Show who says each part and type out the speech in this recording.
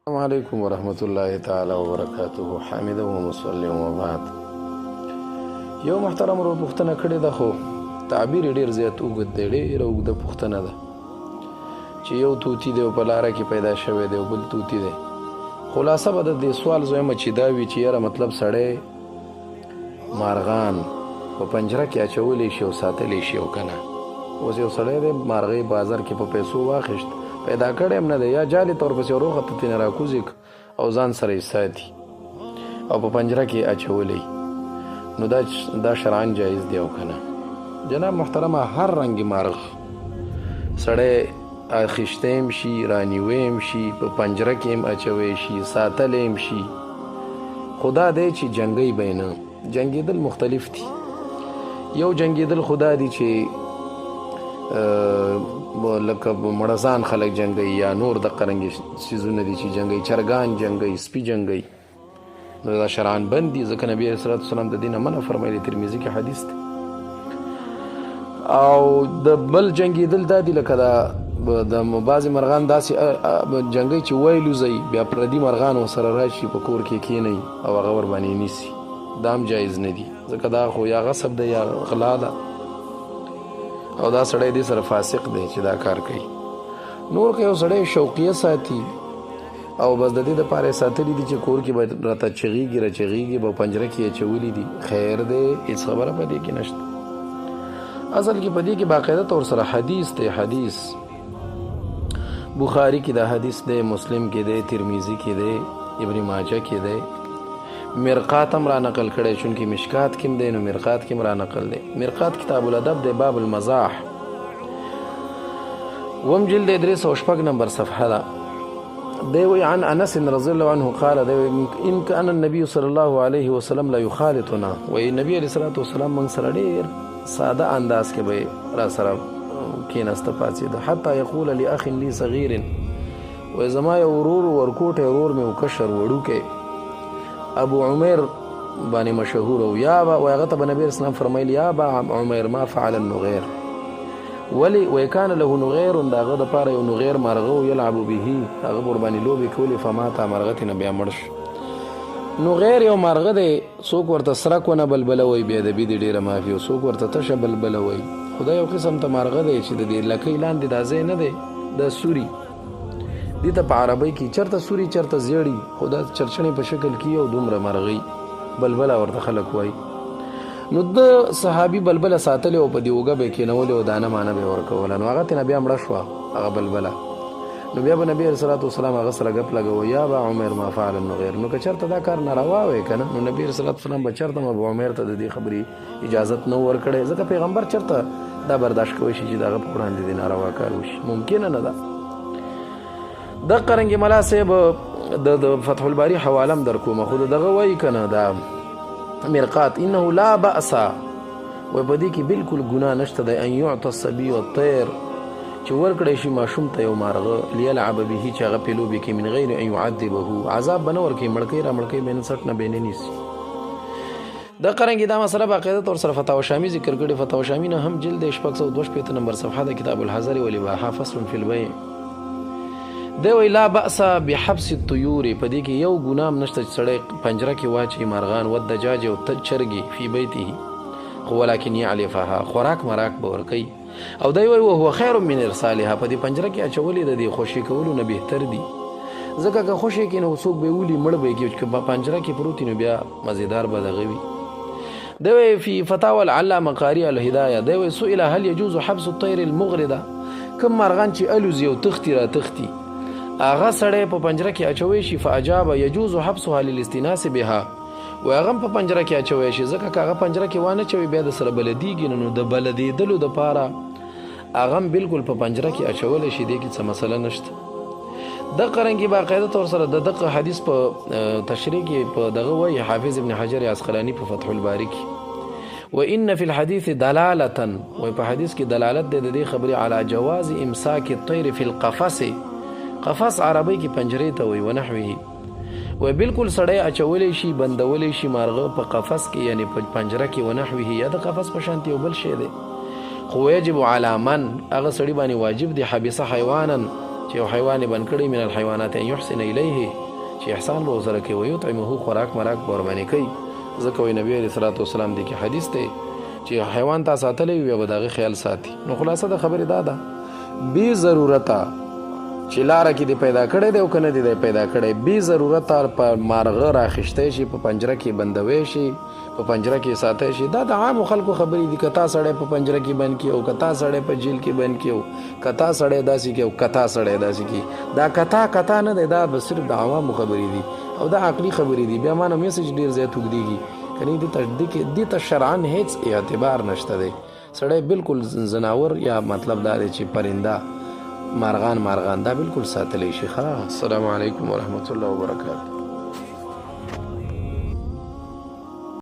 Speaker 1: السلام علیکم ورحمت الله تعالی وبرکاته. حامد و مسلم و بعد. یو محترم ورور پوښتنه کړې ده، خو تعبیر یې ډېر زیات اوږد دی، ډېره اوږده پوښتنه ده چې یو طوطي دی او په لاره کې پیدا شوی دی او بل طوطي دی. خلاصه به د دې سوال زویمه چې دا وي چې یاره مطلب سړی مارغان په پنجره کې اچولی شي او ساتلی شي او که نه. اوس یو سړی دی مارغۍ بازار کې په پیسو واخیست، پیدا کړی هم نه دی، یا جالې ته ورپسې وروخته ترېنه راکوزې او ځان سره یې ساتي او په پنجره کې اچولی، نو دا شرعاً جایز دی او که نه؟ جناب محترمه، هر رنګ مارغ سړی اخیستی هم شي، رانیوی هم شي، په پنجره کې هم اچوی شي، ساتلی هم شي، خو دا دی چې جنګی به یې نه. جنګېدل مختلف دي. یو جنګېدل خو دا دي چې لکه مړزان خلک جنګوي یا نور دقه رنګې څیزونه دي چې جنګوي، چرګان جنګوي، سپي جنګوي، نو دا شرعاً بند دي، ځکه نبي علیه الصلاة والسلام د دې نه منع فرمایلی، ترمذي کې حدیث دی. او د بل جنګېدل دا دي لکه دا د بعضې مرغان داسې جنګوي چې ویلوځي، بیا پردي مرغان ورسره راشي په کور کې کښېنوي او هغه ورباندې نیسي، دا هم جایز نه دي، ځکه دا خو یا غصب دی یا غلا ده، او دا سړی دې سره فاسق دی چې دا کار کوي. نور که یو سړی شوقیه ساتي او بس د دې دپاره یې ساتلي دي چې کور کې به راته چغېږي راچغېږي، به پنجره کې یې اچولي دي، خیر دی، هېڅ خبره په دې کې نشته. اصل کې په دې کې باقاعده طور سره حدیث دی، حدیث بخاري کې دا حدیث دی، مسلم کې دی، ترمذي کې دی، ابن ماجه کې دی، مرقات هم را نقل کړی، چونکې مشکات کې هم دی نو مرقات کې هم را نقل دی. مرقات کتاب الادب دی، باب المزاح، وم جلد دی، 306 نمبر صفحه ده. دی وایي عن انس رضی الله عنه قال، دی وایي ان كان النبي صلى الله عليه وسلم لا يخالطنا، وایي نبی علیه الصلاة والسلام موږ سره ډېر ساده انداز کې به را سره کېناسته پاڅېده، حتی یقول لأخ لي صغیر، وایي زما یو ورور ورکوټی ورور مې و، کشر وړوکی، ابو عمیر باندې مشهور و، یا با، وایي هغه ته به نبی علیه السلام فرمایل یا با عمیر ما فعل النغیر، ولی وایي کان له نغیر، د هغه دپاره یو نغیر مرغه و، یلعب به، هغه به ورباندې لوبې کولې، فماته، مرغه ترېنه بیا مړ شو. نغیر یو مرغه دی، څوک ورته سرک ونه بلبله وایي، بې ادبي دې ډېره معافي، او څوک ورته تشه بلبله وایي، خو دا یو قسم ته مرغه دی چې د دې لکۍ لاندې دا ځای نه دی، دا سوري دې ته په عربۍ کې چرته سوري چرته زیړي، خو دا چرچڼې په شکل کې یو دومره مرغۍ بلبله ورته خلک وایي. نو د صحابي بلبله ساتلې او په دې اوږه به یې کښېنولې او دانه مانه به یې ورکوله، نو هغه ترېنه بیا مړه شوه هغه بلبله. نو بیا به نبي علیه الصلاة والسلام هغه سره ګپ لګوه، یا با عمر ما فعل النغیر. نو که چېرته دا کار ناروا وی که نه، نو نبي علیه الصلاة والسلام به چېرته هم ابو عمر ته د دې خبرې اجازت نه ورکړی، ځکه پیغمبر چېرته دا برداشت کوی شي چې د هغه په وړاندې دې ناروا کار وشي، ممکنه نه ده. دقه رنګې ملا صاحب د فتح الباري حواله هم در کومه، خو د دغه وایي که نه دا مرقات انه لا بأس، وایي په دې کې بالکل ګناه نشته دی، ان یعطى الصبي الطیر، چې ورکړی شي ماشوم ته یو مارغه، لیلعب به، چې هغه پې لوبې کوي، من غیر ان یعذبه، عذاب به نه ورکوي، مړکۍ را مړکۍ به نه، څټ نه به نه نیسي. دقه رنګې دا مسله باقاعده طور سره فتاوی شامي ذکر کړې، فتاوی شامي نه هم جلد دی 662 نمبر صفحه ده، کتاب الحذر والاباحه فصل فی البیع. دی وایي لا بأس بحبس الطیور، په دې کې یو ګناه هم نشته چې سړی پنجره کې واچوي مارغان، والدجاج او چرګې فی بیته، خو ولکن یعلفها، خوراک مراک به ورکوي. او دی وایي وهو خیر من ارسالها، په دې پنجره کې اچولې د دې خوشې کولو نه بهتر دي، ځکه که خوشې کړي نو څوک به یې ولي، مړ به یې کړي، چې په پنجره کې پروت وي نو بیا مزیدار به دغه وي. دی وایي فی فتاوى العلامه قاري الهدایه، دی وایي سئل هل یجوز حبس الطیر المغرده، کوم مارغان چې الوزي او تښتي را تښتي هغه سړی په پنجره کې اچوی شي، فاجاب یجوز حبسها للاستیناس بها، وایي هغه هم په پنجره کې اچوی شي، ځکه که هغه پنجره کې وانه چوي بیا د سره بلدیږي نه، نو د بلدېدلو دپاره هغه هم بالکل په پنجره کې اچولی شي، دې کې څه مسله نشته. دقه رنګې باقاعده طور سره د دغه حدیث په تشریح کې په دغه وایي حافظ ابن حجر عسقلاني په فتح الباري کې، وإن في الحديث دلالة، وایي په حدیث کې دلالت دی د دې خبرې علی جواز امساک الطیر فی القفص، قفص عربۍ کې پنجرې ته وایي، ونحوه، وایي بالکل سړی اچولی شي بندولی شي مارغه په قفص کې، یعنې په پنجره کې، ونحوه یا د قفص په شانتې یو بل شی دی، خو یجب علی من، هغه سړي باندې واجب دی، حبسه حیوانا، چې یو حیوان یې بند کړی، من الحیوانات ان یحسن الیه، چې احسان به ورسره کوي، ویطعمه، خوراک مراک به ورباندې کوي. ځکه وایي نبي علیه الصلات والسلام دې کې حدیث دی چې حیوان تا ساتلی وي بیا به د هغه خیال ساتي. نو خلاصه د خبرې دا ده، بې ضرورته چې لاره کې دې پیدا کړی دی او که نه دې دی پیدا کړی، بې ضرورته په مارغه راخیستی شي، په پنجره کې بندوی شي، په پنجره کې ساتی شي. دا د عامو خلکو خبرې دي. که تا سړی په پنجره کې بند کړي او که تا سړی په جیل کې بند کړي او که تا سړی داسې کړي او که تا سړی داسې کړي، دا کتا کتا نه دی، دا به صرف د عوامو خبرې دي او دا عقلي خبرې دي. بیا ما نه میسج ډېر زیات اوږدېږي، کني دې ته شرعاً هېڅ اعتبار نشته دی. سړی بالکل ځناور یا مطلب دا دی چې پرنده، مارغان مارغان دا بالکل ساتلی شي. ښه، السلام علیکم ورحمت الله وبرکاته.